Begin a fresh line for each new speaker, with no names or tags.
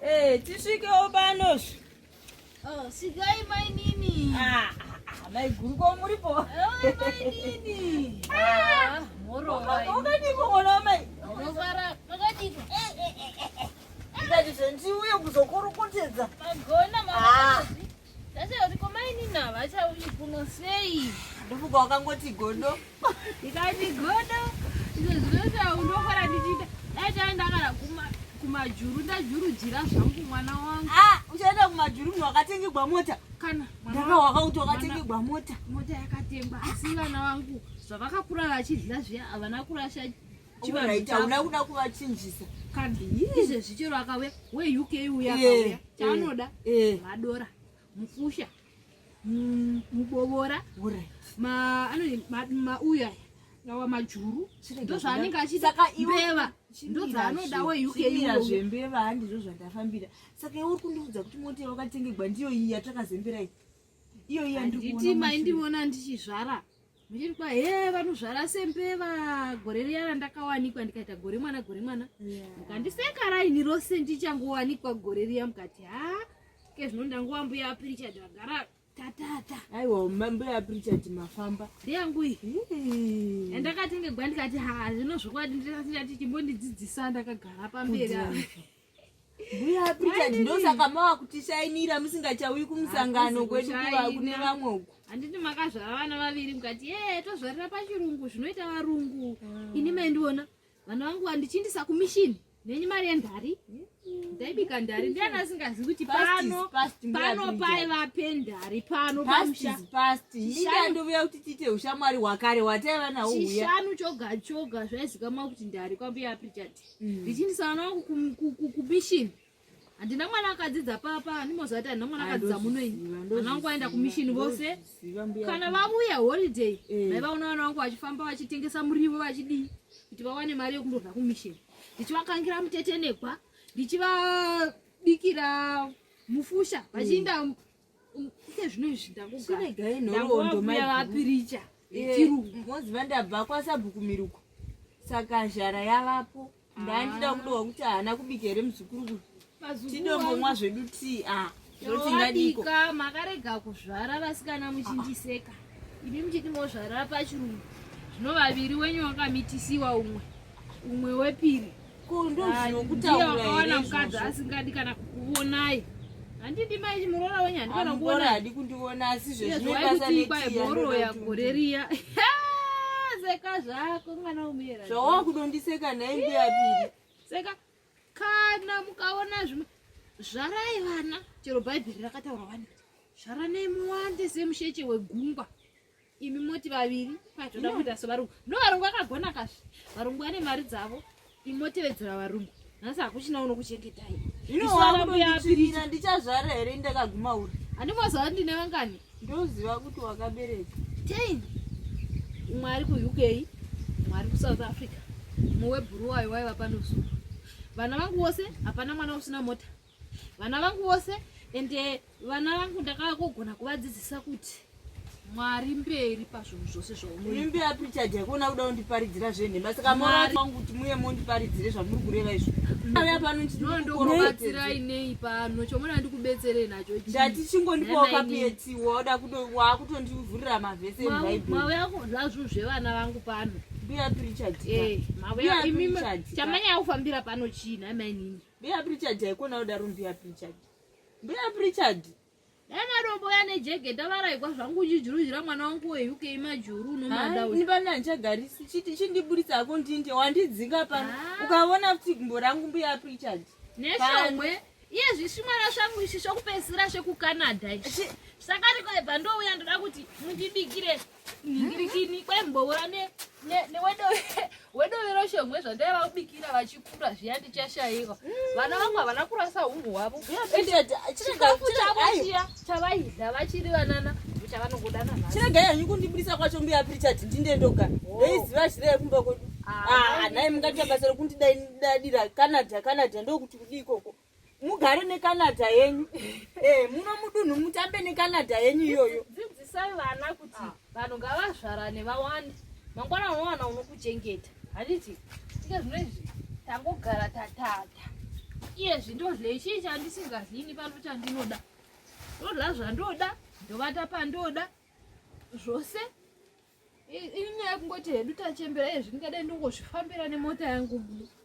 Eh, tisvikewo pano zve.
Oh, svikai mainini.
Ah, ah, ah, maiguru ko muripo?
Oh, mainini. Ah, moro mai.
Wakadiko mwana wamai?
Unofara, makadiko.
Eh, eh, eh, eh, eh. Ndikati zvendiuye kuzokorokotedza.
Magona mama.
Ah.
Ndashaya kuti ko mainini havachauyi kuno sei?
Ndofunga wakangoti godo.
Ndikati godo. Izvo zvinoita unofara ndichiita. Dai taenda kana kuma kumajuru ndajurujira zvangu mwana wangu.
Ah, uchaenda kumajuru munhu wakatengegwa mota.
Kana mwana
Ndanga wakakuti wakatengegwa mota.
Mota yakatengwa asi vana vangu zvavakakura vachidya zviya havana kurasha chivanhu
Right,
chavo.
hauna kuda kuvachinjisa.
Kana izvezvi chero akauya weUK uya akauya chaanoda madora mukusha mubobora ma anoni mauya awa majuru ndozvaanenge achida
Saka iwe-
mbeva ndodzaanoda weUK
Chimira
uyo.
zvembeva handizvo zvandafambira. Saka iwe uri kundiudza kuti mota yakatengegwa ndiyo iyi yatakazembera iyi. Iyo iyi yandiri
handiti
kuona mumashure.
maindiona ndichizvara muchiti kwa he vanozvara sembeva gore riya randakawanikwa ndikaita gore mwana gore mwana mukandiseka raini rose ndichangowanikwa gore riya mukati ha ke zvino ndanguva mbuya apirichard vagara tatata.
Aiwa, mbuya Pritchard mafamba.
Ndeyangu iyi.
Ii.
Yandakatengegwa ndikati ha zvino zvokwadi ndati chimbondidzidzisa ndakagara pamberi apa.
Mbuya Pritchard ndosaka mava kutishainira musingachauyi kumusangano
Hakuzi
kwedu kuva
kushaina.
kune vamwe uku.
Handiti makazvara vana vaviri mukati ye tozvarira pachirungu zvinoita varungu. Ini maindiona vana vangu vandichiindisa kumishini nenyu mari yendari ndaibika ndari. Ndiani asingazivi kuti
Past is
pano
past, mbuya
pano
Pritchard.
paiva pendari pano
Past
pamusha.
is past. Inga ndovuya kuti tiite ushamwari hwakare hwataiva nahwo huya.
Chishanu choga choga zvaizikamwa kuti ndari kwambuya Pritchard. Ndichiindisa vana vangu kumishini. Handina mwana akadzidza papa, handimoziva kuti handina mwana akadzidza muno ini. Vana vangu vaenda kumishini vose.
Ndozviziva, mbuya.
Kana vavuya holiday, vaivaona vana vangu vachifamba vachitengesa muriwo vachidii kuti vawane mari yekundorya kumishini. Ndichivakangira mutetenegwa, ndichivabikira mufusha, vachiinda ike zvino izvi ndangogara.
Chiregai nhoroondo,
Ndangova
maiguru.
vapiricha vechirungu.
Moziva ndabva kwasabhuku Miruko, saka zhara yavapo. Ndandida kudohwa kuti haana kubika here muzukuru, tidombomwa zvedu tii. Ah, zvotingadiko.
Wadika makarega kuzvara vasikana muchindiseka imi muchiti mozvara pachirungu. Zvino vaviri wenyu wakamitisiwa umwe umwe wepiri.
Ko
Ndiye
ndozvinokutaura
wakawana
here
mukadzi
izvozvo?
asingadi kana kukuvonai. Handidi mai muroora wenyu handikana
Amukora
kuona.
hadi kundiona asi
Iye
zvezvine basa
zvaikuti kwai
netii
bhoroya
yandoda kuti
gore riya. Seka zvako mwana umera.
Zvawakudondiseka nhai mbuya Piri?
Seka kana mukaona zvimwe zvarai vana chero bhaibheri rakataura wani kuti zvaranai muwande semusheche wegungwa. Imi moti vaviri kwatoda kuita sevarungu. No varungu vakagona kazvi. Varungu vane mari dzavo. Imi motevedzera varungu. Nhasi hakuchina unokuchengetai.
Zvino
Isu vana mbuya
wakudonditsvirira
Piri.
ndichazvara here ndakaguma uri?
Handimoziva kuti ndine vangani.
Ndoziva kuti wakabereka.
10. Umwe ari kuUK, umwe ari kuSouth Africa, umwe webhuruwayo waiva pano zuro. Vana vangu vose hapana mwana usina mota. Vana vangu vose ende vana vangu ndakakogona kuvadzidzisa kuti Mwari mberi pazvinhu zvose zvaunoita.
Imi mbuya Pritchard haikona kuda kundiparidzira zvenhema saka mora wangu kuti muye mondiparidzire zvamuri kureva izvo. Auya pano
Ndokubatsirai nei pano chomona ndikubetserei nacho chii?
Ndati chingondipawo
Nana
kapu
inini.
yetii wauda wakutondivhurira mavhesi ebhaibheri.
Mauya kudya zvinhu zvevana vangu pano.
Mbuya Pritchard.
Mauya
Mbuya
imi
Pritchard.
chamanya kufambira pano chii nhai mainini?
Mbuya Pritchard haikona kudaro mbuya Pritchard. Mbuya Pritchard.
Dai madombo ya nejege ndavaraikwa zvangu uchijurujira mwana wangu weUK majuru unomada uyu.
Ini pano handichagarisi chiti chindiburitsa hako ndinde wandidzinga pano.
Ah.
Ukaona futi gumbo rangu mbuya Pritchard.
Neshomwe iye zvishimwana zvangu izvi zvokupedzisira zvekuCanada izvi. Saka ndikoibva ndouya ndoda kuti mundibikire nhingirikini kwemboora newedovero shomwe zvandaiva kubikira vachikura zviya ndichashayikwa. Vana vangu havana kurasa hunhu hwavo.
Mbuya Pritchard
Chikafu chavo chiya chavaidya vachiri vanana chavanongodana nhasi.
Chiregai hanyu kundibudisa kwacho mbuya Pritchard ndinde ndoga. Ndoiziva zhira yekumba kwedu.
Ah,
Ah, nhai mungaita basa rekundidadira Canada Canada ndokuti kudii ikoko. Mugare neCanada yenyu. Eh, muno mudunhu mutambe neCanada yenyu iyoyo.
Dzidzisai vana kuti vanhu ngavazvarane vawande. Mangwana unowana unokuchengeta. Handiti? Tike zvino izvi tangogara tatata. Iye zvindodlei chii chandisingadlini pano chandinoda? Ndodla zvandoda, ndovata pandoda. Zvose inyaya yekungoti hedu tachembera iye zvindingadai ndongozvifambira nemota yangu muno.